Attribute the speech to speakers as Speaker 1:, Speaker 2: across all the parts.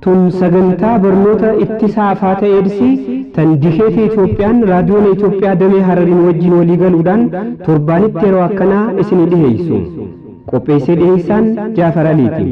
Speaker 1: Tun sagantaa barnoota ittisa afaata eedsii tan dikeeta Itoophiyaan raadiyoon Itoophiyaa damee Harariin wajjin walii galuudhaan torbaanitti yeroo akkanaa isinii dhiheessu. Qopheessee dhiheessaan Jaafar Aliiti.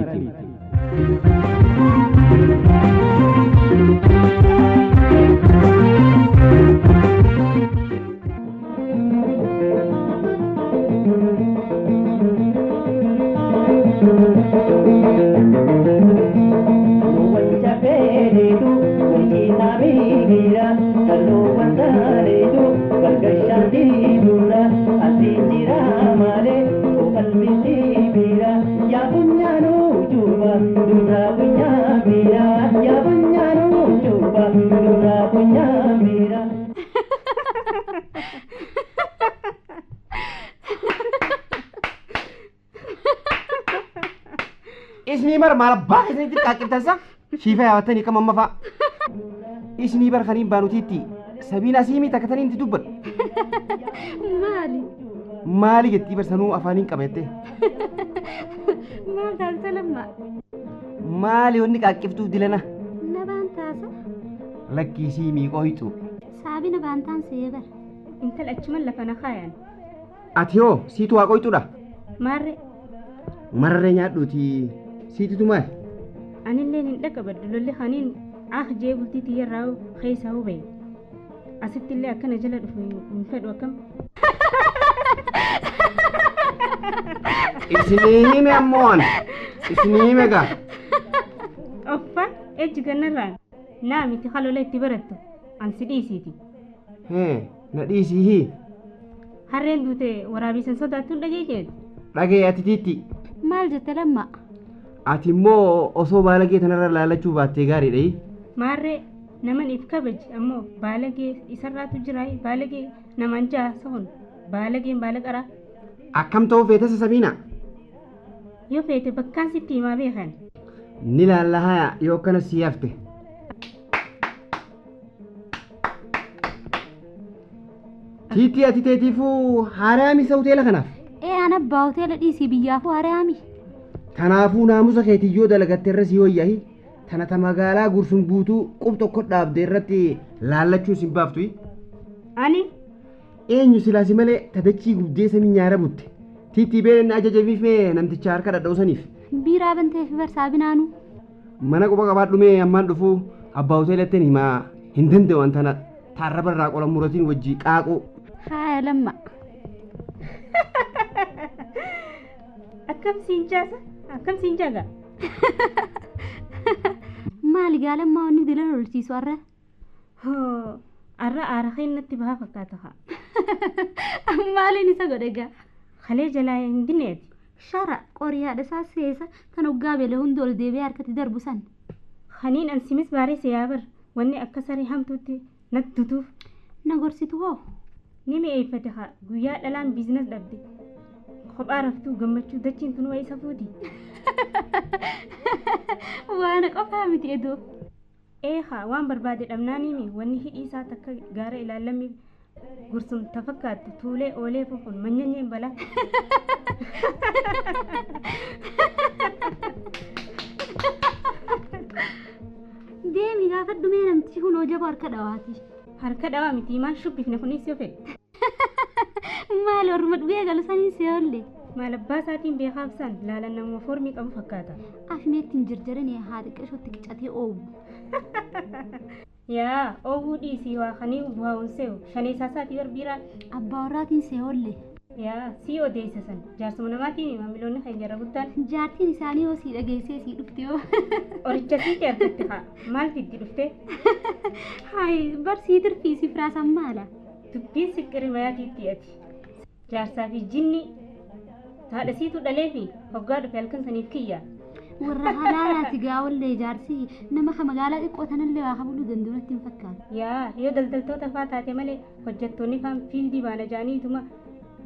Speaker 2: Isinii bar maal abbaa keessanitti qaaqqiftansa shiifa yaabattanii kam amma fa'a. Isinii bar kaniin baanutiitti sabiin asii miti akka taniin itti dubbadhu.
Speaker 3: Maali?
Speaker 2: Maali jettii bar sanuu afaaniin qaba jettee.
Speaker 3: Maal taasisa lammaa?
Speaker 2: Maali wanni qaaqqiftuuf dilana?
Speaker 3: Na baan taasa?
Speaker 2: Lakkii sii miiqooyxu.
Speaker 3: Saabina baantaan see bar.
Speaker 4: Intal achuman lafa na kaayan.
Speaker 2: Ati hoo siitu waa qoyxuudha?
Speaker 4: Maarree.
Speaker 2: Mararree nyaadhuuti siititu maali?
Speaker 4: Anilleen hin dhaqabadhu lolli kaniin ah jee bultii tiyyarraa keessa hubee. Asitti illee akkana jala dhufu hin fedhu akkam.
Speaker 2: Isinii hime ammoo an. Isinii hime gaa.
Speaker 4: Offa ejji gannarraan naa miti kalola itti barattu an si dhiisiiti.
Speaker 2: Hee na dhiisii hii.
Speaker 4: Harreen duute waraabiisan sodaattuun dhagee jeen.
Speaker 2: Dhagee ati tiitti.
Speaker 3: Maal jette lamma?
Speaker 2: Ati immoo osoo baalagee tanarra laalachuu baattee gaariidha.
Speaker 4: Maarree naman if kabaji ammoo baalagee isarraatu jira baalagee namaan jaha sahun baalageen baala qaraa.
Speaker 2: Akkam ta'uu feetasa Sabiina?
Speaker 4: Yoo feete bakkaan sitti himaa beekan.
Speaker 2: Ni laalla haya yoo akkana sii hafte. Tiitii ati teetiifuu haaraami isa hoteela kanaaf.
Speaker 3: Ee an abbaa hoteela dhiisii biyyaafuu haaraami.
Speaker 2: Kanaafuu naamusa keetiin yoo dalagatte irra sii wayyahi. Tana ta magaalaa gursum guutuu qub tokko dhaabde irratti laallachuun sin baaftu.
Speaker 4: Ani
Speaker 2: Eenyu silaa si malee ta dachii gubdee samii nyaara butte. Tiitii been ajajafiif mee namticha harka dhadha'u saniif.
Speaker 3: Biiraa banteef bar saabinaanuu.
Speaker 2: Mana quba qabaadhu mee ammaan dhufuu abbaa hoteelattin himaa hin danda'u an tana taarraba irraa qola muratiin wajji qaaquu.
Speaker 3: Haaya lamma.
Speaker 4: Akkam siin jaasa? Akkam siin jaaga?
Speaker 3: Maali gaa lammaa wanni dilan olchiisu har'a?
Speaker 4: Hoo, arra aara keen natti bahaa fakkaata haa.
Speaker 3: Maaliin isa godhe gaa?
Speaker 4: Kalee jalaa hin dinne ati.
Speaker 3: Shara qorii haadha isaa seesa tan hoggaa beela hunda ol deebi'ee harkatti darbu san.
Speaker 4: Kaniin an simis baaree seeyaa bar wanni akka saree hamtuutti nat dutuuf.
Speaker 3: Na gorsitu hoo?
Speaker 4: Ni mi'eeffate haa guyyaa dhalaan biizines dhabde kophaa raftuu gammachuu dachiin tun waa'ee safuuti.
Speaker 3: Waana qofaa miti edoo.
Speaker 4: Ee haa waan barbaade dhabnaaniimi wanni hidhii isaa takka gaara ilaallammi gursum ta fakkaattu tuulee oolee fufuun manyanyeen balaa.
Speaker 3: Deemi gaafadhu mee namtichi kun hoo jaboo harka dhawaati.
Speaker 4: Harka dhawaa miti maal shubbifne kunis yoo fedhe.
Speaker 3: Maal orma dhugee galu saniin si oolle.
Speaker 4: Maal abbaa isaatiin beekaaf san laalan namuma foormii qabu fakkaata.
Speaker 3: Afmeetti hin jirjarine haa xiqqashootti qicatee oowwu.
Speaker 4: Yaa oowwuu dhiisii waa kanii bu'aa'uun se'u shaneessaa isaatii bar biiraan.
Speaker 3: Abbaa warraatiin see oolle.
Speaker 4: Yaa sii odeessa san jaarsuma namaatiin maamiloonni keenya irra guddaan.
Speaker 3: Jaartiin isaanii hoo sii dhageessee sii dhufte hoo.
Speaker 4: Qoricha siiti argatte haa maal fiddi dhuftee?
Speaker 3: Hayi bar sii tirfii si firaasan maala.
Speaker 4: Dubbiin siqqiri mayaatiitti ati. Jaarsaa fi jinni haadha siitu dhalee fi hoggaa dhufe halkan saniif kiyya.
Speaker 3: Warra halaalaati gaa wallee jaarsi nama ka magaalaa xiqqoo tanallee waa kabuluu danda'u natti hin fakkaatu.
Speaker 4: Yaa yoo daldaltoota faa taate malee hojjettoonni faan fiildii baana jaaniituma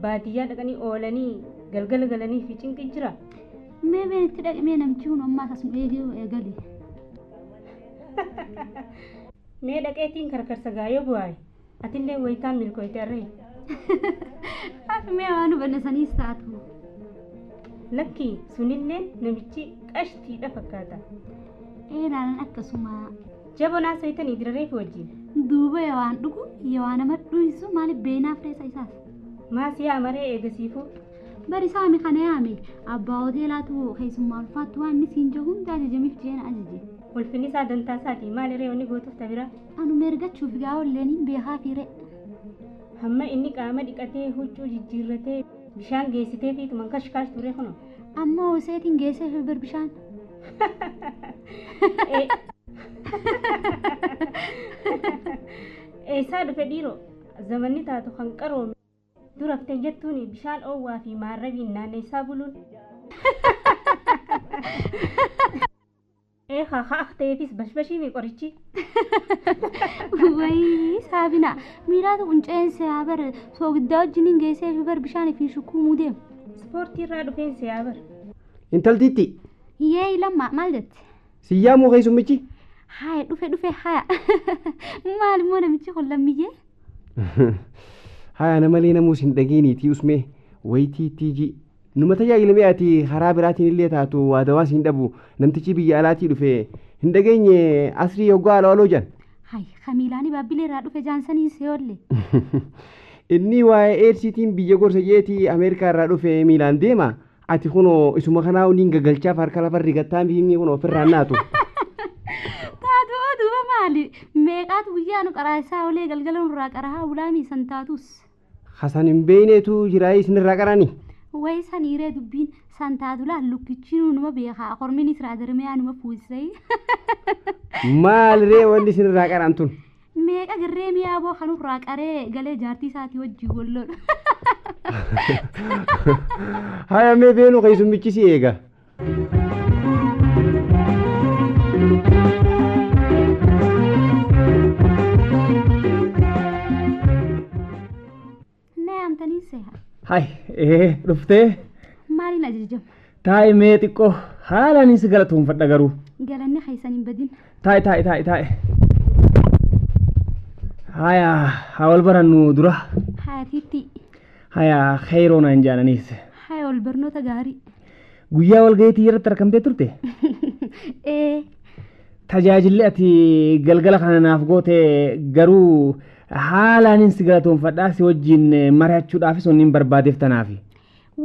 Speaker 4: baadiyyaa dhaqanii oolanii galgala galanii fi cinqi jira.
Speaker 3: Mee mee itti dhaqi mee namchi kun ammaas asuma eegee eegale.
Speaker 4: Mee dhaqeetiin karkarsa gaa yoo bu'aaye atillee wayitaan milkooyte arree.
Speaker 3: Ati mee waan hubanne saniis taatu.
Speaker 4: Lakki sunilleen namichi qashtiidha fakkaata.
Speaker 3: Ee laalan akkasuma.
Speaker 4: Jaboo naa soyitanii dirareefi wajjin.
Speaker 3: Duuba yoo waan dhugu yoo waan nama dhuyisu maaliif beenaaf reessa isaas.
Speaker 4: Maas yaa maree eegasiifuu.
Speaker 3: Bari saami kana yaame abbaa hoteelaatu keessummaa ulfaattu waan inni siin jiru hunda ajajamiif jeena ajaje.
Speaker 4: Ulfinni isaa dantaa isaati maal irree wanni gootuuf tabira.
Speaker 3: Anuma ergachuuf gaa olleeniin beekaa fiire.
Speaker 4: Hamma inni qaama dhiqatee huccuu jijjiirratee bishaan geessitee fi tuman kashkaash ture kuno.
Speaker 3: Amma hoseetiin geessee fi bar bishaan.
Speaker 4: Eessaa dhufe dhiiroo zamanni taatu kan qaroome duraftee jettuun bishaan oowwaa fi maarrabiin naanneessaa buluun. Ee haa haa ta'eefis bashbashii fi qorichi.
Speaker 3: Wayii saabina miilaatu qunceense haa bar soogiddaa wajjiniin geessee fi bar bishaan fi shukkuumuu deemu.
Speaker 4: Ispoortii irraa dhufeensi yaa bar.
Speaker 2: Intaltiitti
Speaker 3: Yee lamma maal jette?
Speaker 2: si yaamuu keessummichi?
Speaker 3: Haya dhufe dhufe haya maal immoo namichi kun lammiyyee?
Speaker 2: Haya namalee namuus hin dhageeniitii usmee wayitiitti ji. Numa tajaajilamee ati karaa biraatiin illee taatu waa dawaas hin dhabu namtichi biyya alaatii dhufe hin dhageenye asrii hoggaa aloo jan.
Speaker 3: Hay kamiilaanii baabbilee irraa dhufe jaansanii seeyolle.
Speaker 2: Inni waa'ee eedsiitiin biyya gorsa jeetii Ameerikaa irraa dhufe miilaan deema. Ati kunoo isuma kanaa uniin gagalchaaf harka lafa rigattaa miimii kun ofirraan naatu.
Speaker 3: Taatu duuba maali? Meeqaatu guyyaa nu qaraasaa olee galgala nurraa qarahaa bulaamii san taatus.
Speaker 2: Hasan hin beeyneetu jiraayii isinirraa qarani.
Speaker 3: Wayi san hiiree dubbiin san taatu laal lukkichi numa beekaa kormiin israa darmee numa fuusisee.
Speaker 2: Maal ree wanni isinirraa qaran tun?
Speaker 3: Meeqa garree mi'aa boo kanurraa qaree galee jaartii isaatii wajjin wal lolu.
Speaker 2: Haya mee beenu keessummichi si eega.
Speaker 3: Na yaamtanii seha.
Speaker 5: Hai, ee dhuftee
Speaker 3: Maaliin ajajama?
Speaker 5: taa'i mee xiqqoo haalaan si galatoonfadha garuu.
Speaker 3: Galanni keessan hin badin.
Speaker 5: Taa'i taa'i taa'i taa'i. Haya haa wal barannu dura.
Speaker 3: Hayatiitti
Speaker 5: Haya khayroon naan jaananiis.
Speaker 3: haya wal barnoota gaarii.
Speaker 5: Guyyaa walga'iitii irratti argamtee turte?
Speaker 3: Ee
Speaker 5: Tajaajilli ati galgala kana naaf goote garuu haalaanin si galatoonfadhaa si wajjin mari'achuudhaafis wanni hin barbaadeef tanaafi.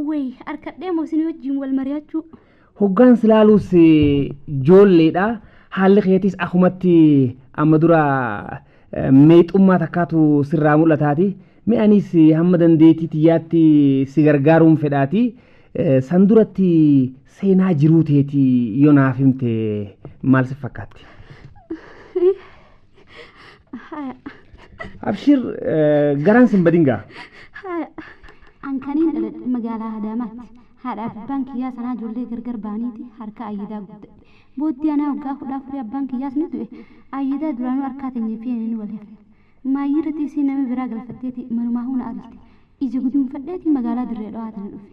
Speaker 3: wayi harkadhee moo isin wajjin wal mari'achuu.
Speaker 5: Hoggaan si laaluus ijoolleedha. Haalli keetis akkumatti amma dura meexummaa takkaatu sirraa mul'ataati. Mi'anis hamma dandeettii tiyyaatti si gargaaruun fedhaati. San duratti seenaa jiruu teetii yoo naaf himte maal si fakkaatti?
Speaker 3: Haya
Speaker 5: Abshir garaan sin badin gaa.
Speaker 3: haya. An kaniin dhaladhe magaalaa Adaamaatti. Haadha abbaan kiyyaa sanaa ijoollee gargar baaniiti harka ayyidaa guddadhe. Booddee anaa waggaa 14 abbaan kiyyaas ni du'e. Ayyidaa duraanuu harkaa teenya feene ni wal hafe. Maayyirratti isii nama biraa galfatteeti manumaa huna ariite. Ija guduunfadheeti magaalaa dirree dhawaa tana dhufe.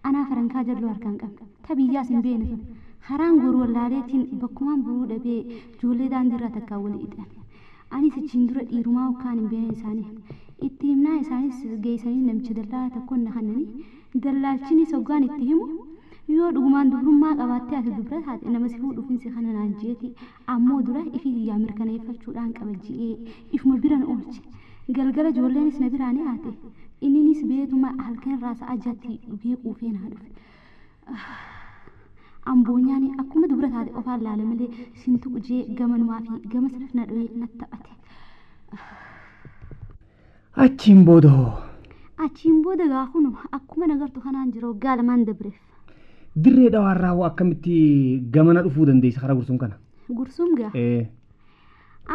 Speaker 3: Anaa farankaa jalluu harkaan qabne. Ta biyyaas hin beekne tun. Karaan goru wallaaleetiin bakkumaan buruu dhabee ijoollee daandiirraa takkaan walii hidhame. Anis achiin dura dhiirumaa hokkaan hin beekne isaanii. Itti himnaa isaanis geessanii namicha dallaalaa tokkoon na kennanii dallaalchinis hoggaan itti himu yoo dhugumaan dubrummaa qabaattee ati dubra taate nama si fuudhuufinsi kana naan jeeti ammoo dura ifii kiyyaa mirkaneeffachuudhaan qaba ji'ee ifuma biran oolche. Galgala ijoolleenis na biraa ni haate. Inninis beetuma halkan irraa sa'a jatti dhugee quufee naa dhufe. Amboonyaan akkuma dubra taate qofaan laala malee sintu qujee gamanumaa fi gama sana na dho'ee na taphate.
Speaker 5: Achiin booda hoo?
Speaker 3: Achiin booda gaa kunu akkuma nagartu kanaan jira waggaa lamaan dabreef.
Speaker 5: Dirree dhawaarraa hoo akkamitti gamana dhufuu dandeessa karaa gursum kana?
Speaker 3: Gursum gaa.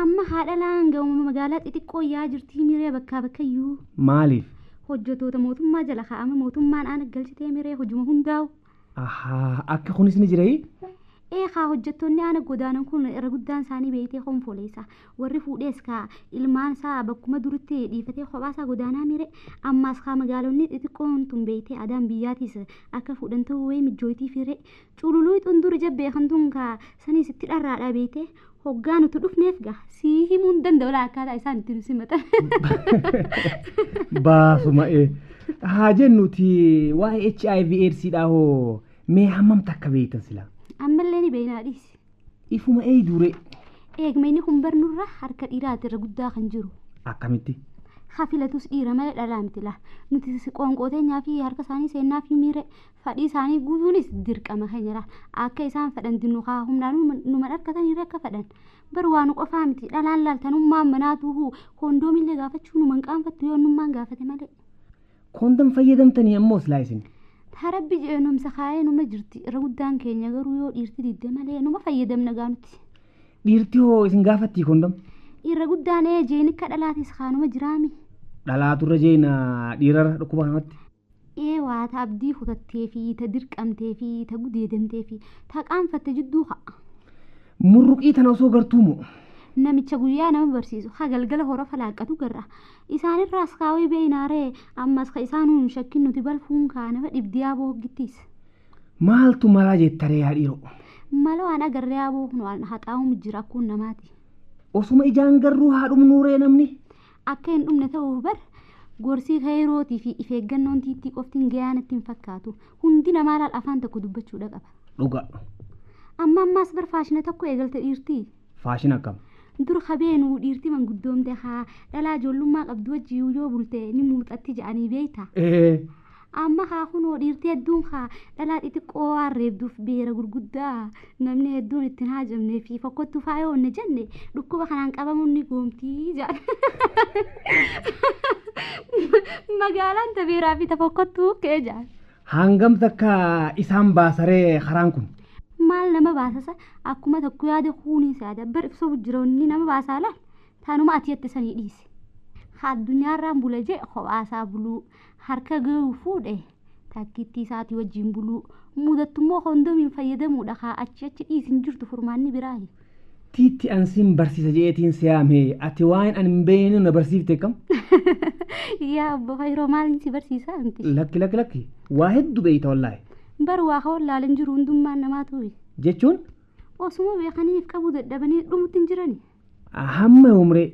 Speaker 3: Amma haadha laan ga'uma magaalaa xixiqqoo yaa jirtii miree bakkaa bakkayyuu.
Speaker 5: Maaliif?
Speaker 3: Hojjettoota mootummaa jala kaa'ama mootummaan aan galchitee miree hojuma hundaa'u.
Speaker 5: Ahaa akka kunis ni jirai?
Speaker 3: Ee kaa hojjettoonni aana godaanan kun irra guddaan isaanii beeytee konfoleessa. Warri fuudhees kaa ilmaan isaa bakkuma duritti dhiifatee kophaa isaa godaanaa mire ammaas kaa magaalonni xixiqqoon tun beeytee adaan biyyaatiis akka fuudhan ta'uu wayii mijjootii fire. Cululuu xunduri jabbee kan tun kaa saniis itti dharraadhaa beeytee hoggaa nuti dhufneef gaa sii himuu hin danda'u laa akkaataa isaan itti nu simatan.
Speaker 5: Baasuma ee. Haa jennuti waa'ee HIV AIDSidhaa hoo mee hammam takka beektan sila?
Speaker 3: Ammallee ni beeknaa dhiisi.
Speaker 5: Ifuma eeyduure.
Speaker 3: Eegmeyni kun barnurra harka dhiiraati irra guddaa kan jiru.
Speaker 5: Akkamitti?
Speaker 3: Hafilatus dhiira malee dhalaa miti laa. Nuti qoonqoo teenyaa fi harka isaanii seennaa fi miire fadhii isaanii guutuunis dirqama keenya laa. Akka isaan fedhan dinnu kaa humnaan numan harkatanii akka fedhan. Bar waa nu qofaa miti dhalaan laaltanummaan manaatu koondoomillee gaafachuu numan qaanfattu yoo nummaan gaafate malee.
Speaker 5: Koondom fayyadamtanii ammoo silaa isin.
Speaker 3: Tarabbi jeenumsa kaayee numa jirti irra guddaan keenya garuu yoo dhiirti didde malee numa fayyadamna gaanuti.
Speaker 5: Dhiirti hoo isin gaafattii koondom?
Speaker 3: Irra guddaan ee jeenikka dhalaatis kaanuma jiraami.
Speaker 5: Dhalaatu irra jeena dhiirarra dhukkuba kanatti.
Speaker 3: Ee waa ta abdii kutattee fi ta dirqamtee fi ta gudeedamtee fi ta qaanfatte jidduu ka'a.
Speaker 5: Murruqii tana osoo gartuu moo?
Speaker 3: Namicha guyyaa nama barsiisu ha galgala horofa laaqqatu garra. Isaanirraas kaawee beeynaaree ammas ka isaan hin shakkin nuti balfuun kaa nama dhibdiyaa booggittiis.
Speaker 5: Maaltu malaa jettaree yaa dhiiroo?
Speaker 3: Mala waan agarree yaaboo kun waan haxaa'uun jira akkuun namaati.
Speaker 5: Osuma ijaan garruu haa dhumnuuree namni.
Speaker 3: Akka hin dhumne ta'uuf bar gorsii kayrootii fi if eeggannoon tiittii qoftiin gayaan itti hin fakkaatu. Hundi namaa laal afaan tokko dubbachuudha qaba.
Speaker 5: Dhuga.
Speaker 3: Amma ammaas bar faashina tokko eegalte dhiirtii.
Speaker 5: Faashina akkam?
Speaker 3: Dur habeenuu dhiirtii manguddoomte haa dhalaa ijoollummaa qabdu wajji yoo bulte ni muuxatti jedhanii beeyta.
Speaker 5: Ee.
Speaker 3: Amma haa kunoo dhiirtii hedduun haa dhalaa xixiqqoo waan reebduuf beera gurguddaa namni hedduun ittiin haajamnee fi fokkottuu faa yoo onne jenne dhukkuba kanaan qabamuun ni goomtii jedhan. Magaalaan ta beeraa fi ta fokkottuu ka'ee jedhan.
Speaker 5: Hangam takka isaan baasaree karaan kun?
Speaker 3: Maal nama baasasa akkuma tokko yaada kuunis yaada bar ibsa jira inni nama baasaa laal taanuma ati jette sanii dhiise. Haa addunyaarraan bula jee kophaasaa buluu harka ga'u fuudhe takkittii isaatii wajjin buluu mudattummoo kondomiin fayyadamuudha haa achi achi dhiisin jirtu furmaanni biraa.
Speaker 5: Tiitti an sin barsiisa jeetiin siyaame ati waan an hin beekne na barsiifte kam?
Speaker 3: Yaa obbo Fayroo maaliin si barsiisaa miti?
Speaker 5: Lakki lakki lakki waa hedduu beeyta wallaahi.
Speaker 3: Bar waa ka wallaalan jiru hundummaan namaa tu'i.
Speaker 5: Jechuun
Speaker 3: Osuma beekaniif qabuu dadhabanii dhumutti hin jirani.
Speaker 5: hamma umree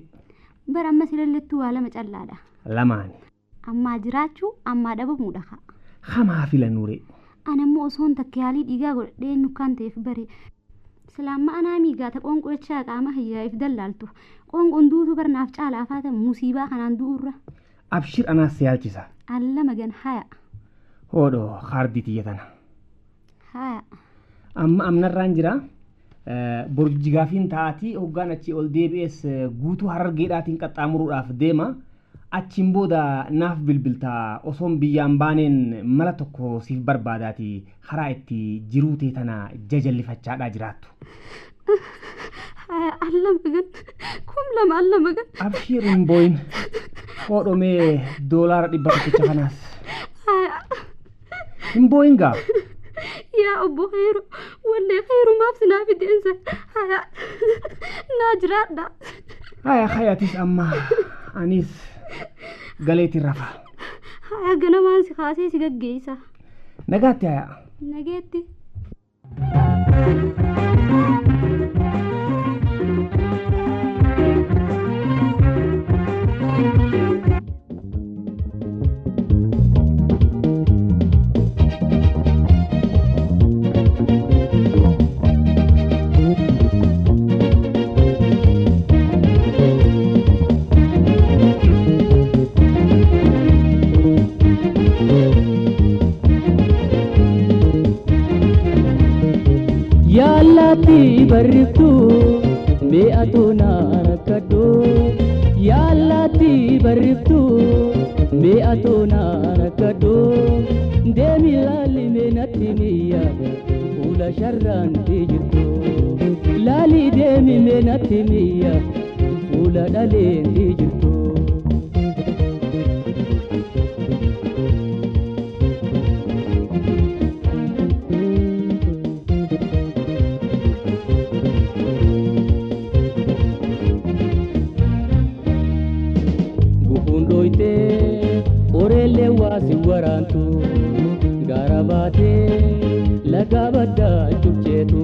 Speaker 3: Bar amma silallettuu waa lama callaadha.
Speaker 5: lamaani.
Speaker 3: Ammaa jiraachuu ammaa dhabamuudha kaa.
Speaker 5: Hamaa filannuure.
Speaker 3: Ana immoo osoon takka yaalii dhiigaa godhadhee eenyu kan ta'eef bare. Silaamma anaa miigaa ta qoonqoo qaama hiyyaa'eef dallaaltu. Qoonqoon duutuu barnaaf caala afaata musiibaa kanaan du'urra.
Speaker 5: Abshir anaas si yaalchisa.
Speaker 3: Alla magan haya.
Speaker 5: Hoodhoo kaardii tiyya tana.
Speaker 3: Haya.
Speaker 5: Amma amnarraan jira. Borjigaafiin ta'aatii hoggaan achii ol deebi'ees guutuu harargeedhaatiin qaxxaamuruudhaaf deema. Achiin booda naaf bilbiltaa osoon biyyaan baaneen mala tokko siif barbaadaati karaa itti jiruu tee tana jajallifachaadhaa jiraattu.
Speaker 3: Haya alla magan kum lama alla magan.
Speaker 5: Abshiir hin booyin. Hoodhomee doolaara dhibba tokkicha kanaas.
Speaker 3: Haya.
Speaker 5: Hin booyin gaa.
Speaker 3: Yaa obbo Khayru wallee khayrumaaf sinaa fideensa. Haya naa jiraadha.
Speaker 5: Haya hayatis amma anis galeetiin rafa.
Speaker 3: Haya ganamaan si kaasee si gaggeessa.
Speaker 5: Nagaatti haya.
Speaker 3: Nageetti.
Speaker 6: Yaalaatti barriftu mi'atu naan akkadhu. Yaalaatti barriftu mi'atu naan akkadhu. Deemi laali mee natti mi'a fuula sharraanti jirtu. Laali deemi mee natti mi'a fuula dhaleenti jirtu. Gufuun dhoytee oreellee waa si waraantu gaara baatee laga baddaa cubceetu.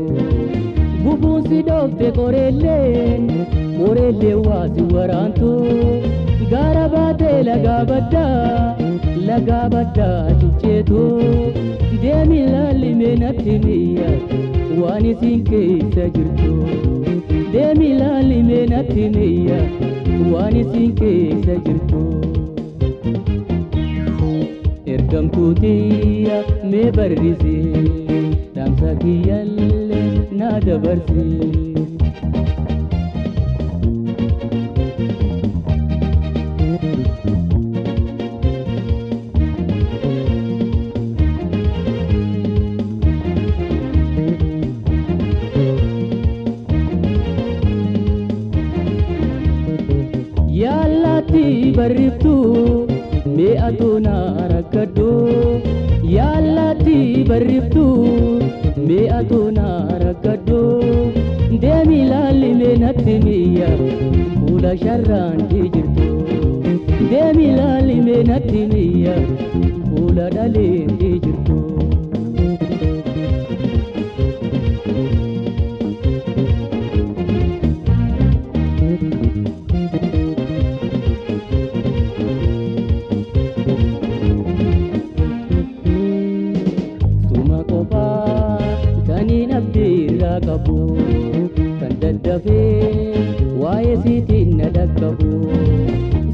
Speaker 6: Gufuun si dhoofte qoreelleen oreellee waa si waraantu gaara baatee laga baddaa cubceetu. Deemi laalli mee natti mi'a waan Waan isin keessa jirtu deemi ilaali mee natti miyya waan isin keessa jirtu. Ergamtuu tiyya mee barrise dhaamsa kiyyallee naa dabarse. Yaalaatti barriftu mee atuu na rakkadhu. Yaalaatti barriftu mee atuu na rakkadhu. Deemi ilaalli mee natti miyya fuula sharraanti jirtu. Deemi ilaalli mee natti miyya fuula dhaleenti jirtu. Suma qofaa kaniin abdiirraa qabu kan daddafee waa'ee siitiin na dhaqqabu.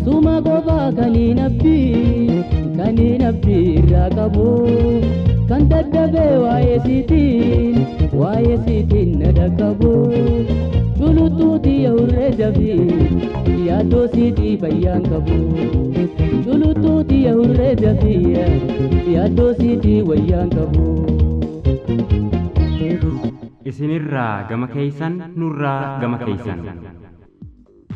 Speaker 6: Suma qofaa kaniin abdii kaniin abdiirraa qabu kan daddafee waa'ee siitiin na dhaqqabu. Culuxuutii hurree jabii yaaddoo siitii fayyaan qabu. Culuxuutii hurree jabii yaaddoo siitii wayyaan qabu.
Speaker 7: Isinirraa gama keeysan, nurraa gama keeysan.